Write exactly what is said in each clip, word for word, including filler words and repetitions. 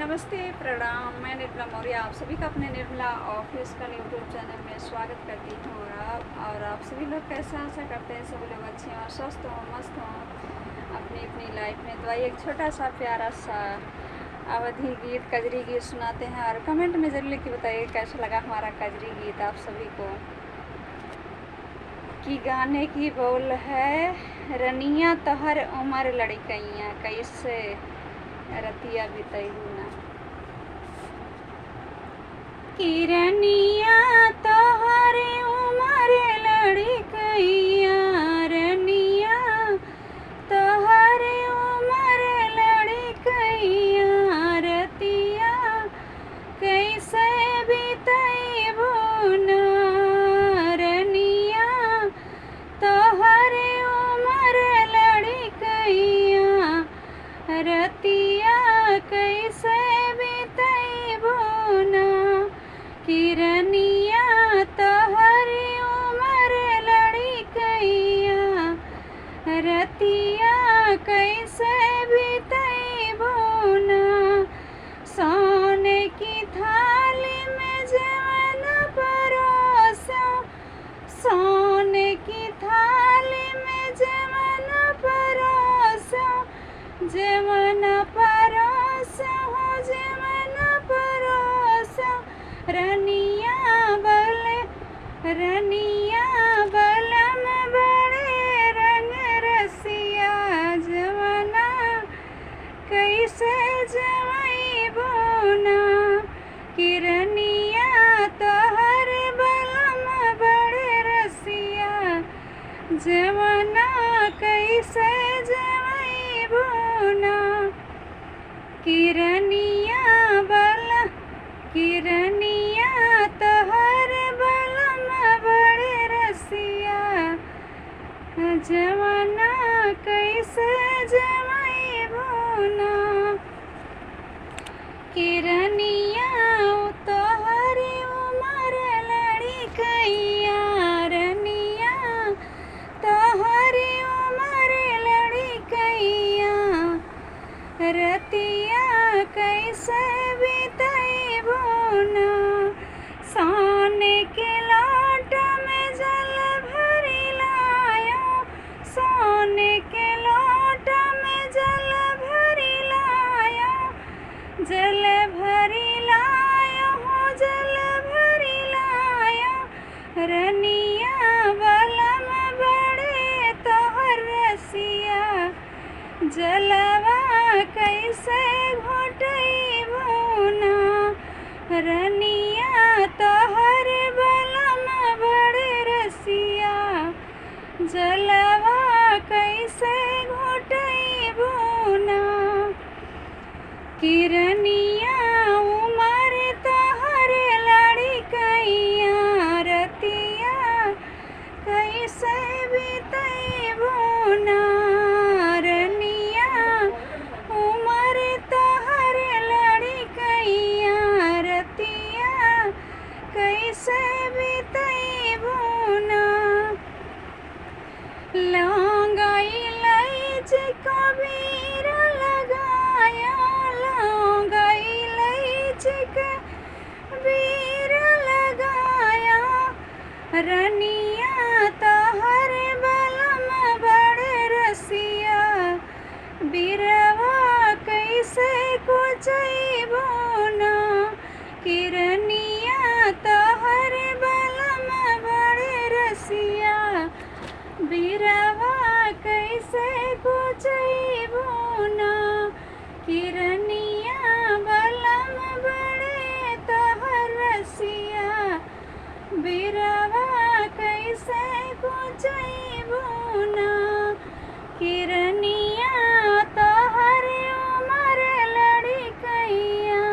नमस्ते, प्रणाम। मैं निर्मला मौर्य आप सभी का अपने निर्मला ऑफिशियल YouTube चैनल में स्वागत करती हूँ। और आप, और आप सभी लोग कैसे हैं? आशा करते हैं सभी लोग अच्छे हों, स्वस्थ हों, मस्त हों अपनी अपनी लाइफ में। तो आइए, एक छोटा सा प्यारा सा अवधी गीत, कजरी गीत सुनाते हैं और कमेंट में जरूर लिख के बताइए कैसा लगा हमारा कजरी गीत आप सभी को। कि गाने की बोल है, रनिया तोहर उमर लड़िकइया, कैसे रतिया बितैबू ना। कि रनिया तोहर उमर लड़िकइया, रनिया तोहर उमर लड़िकइया, रतिया कैसे बितैबू ना। रनिया तोहर उमर लड़िकइया, रतिया कैसे बितैबू ना। कि रनिया तोहर उमर लड़िकइया, रतिया कैसे बितैबू ना। सोने की थाली में जवन परोसो, सोने की थाली में जवन परोसो, जवन परोसो, जवन परोसो, रनिया बल, रनिया बलम बड़े रंग रसिया, जवना कैसे जवैबू ना। कि रनिया तोहर बलम बड़े रसिया, जवना कैसे जवैबू ना। कि रनिया बल, कि रनिया तोहर बलम बड़े रसिया, जवना कैसे जवैबू ना। कि रनिया तोहर उमर लड़िकइया, रनिया तोहर उमर लड़िकइया, रतिया कैसे बितैबू ना। सोने के लोटा में जल भरि लायो, सोने के लोटा में जल भरि लायो, जल भरि लायो हो, जल भरि लायो, रनिया बलम बड़े तोहर रसिया, जलवा कैसे घोटैबू ना। रनिया तोहर बलम बड़े रसिया, जलवा कैसे घोटैबू ना। कि रनिया उमर तोहर लड़िकइया, रतिया कैसे बितैबू ना। रनिया उमर तोहर लड़िकइया, रतिया कैसे बितैबू ना। लौंग इलायची का बीरा लगाया, लौंग इलायची का बीरा लगाया, रनिया तोहर बलम बड़े रसिया, बिरवा कैसे कोचैबू ना। कि रनिया तोहर बलम बड़े रसिया, बिरवा कैसे कोचैबू ना। कि रनिया बलम बड़े तोहर रसिया, बिरवा कैसे कोचैबू ना। कि रनिया तोहर उमर लड़िकइया,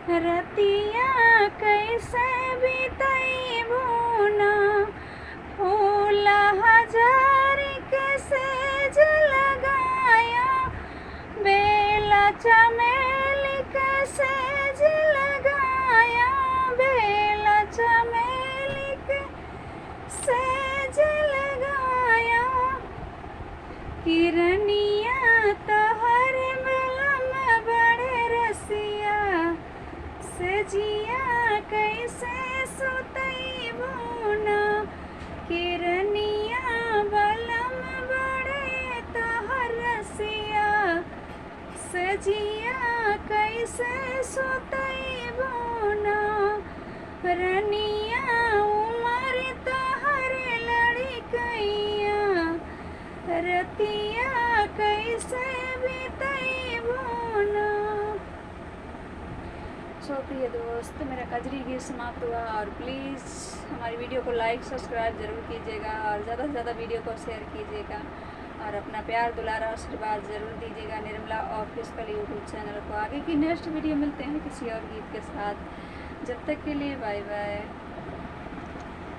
रतिया कैसे बितैबू ना। फूल हजार के सेज लगाया, बेला चमेली के सेज लगाया, बेला चमेली के सेज लगाया। कि रनिया तोहर बलम बड़े रसिया, जिया कैसे सुतैबो ना, किरनिया बलम बड़े तोहर रसिया। सजिया कैसे सुतैबो ना, रनिया उमर तोहर लड़िकैया, रतिया कैसे बितैबो ना। सो प्रिय दोस्त, मेरा कजरी गीत समाप्त हुआ और प्लीज़ हमारी वीडियो को लाइक सब्सक्राइब ज़रूर कीजिएगा और ज़्यादा से ज़्यादा वीडियो को शेयर कीजिएगा और अपना प्यार दुलार आशीर्वाद ज़रूर दीजिएगा निर्मला ऑफिशियल यूट्यूब चैनल को। आगे की नेक्स्ट वीडियो मिलते हैं किसी और गीत के साथ, जब तक के लिए बाय बाय।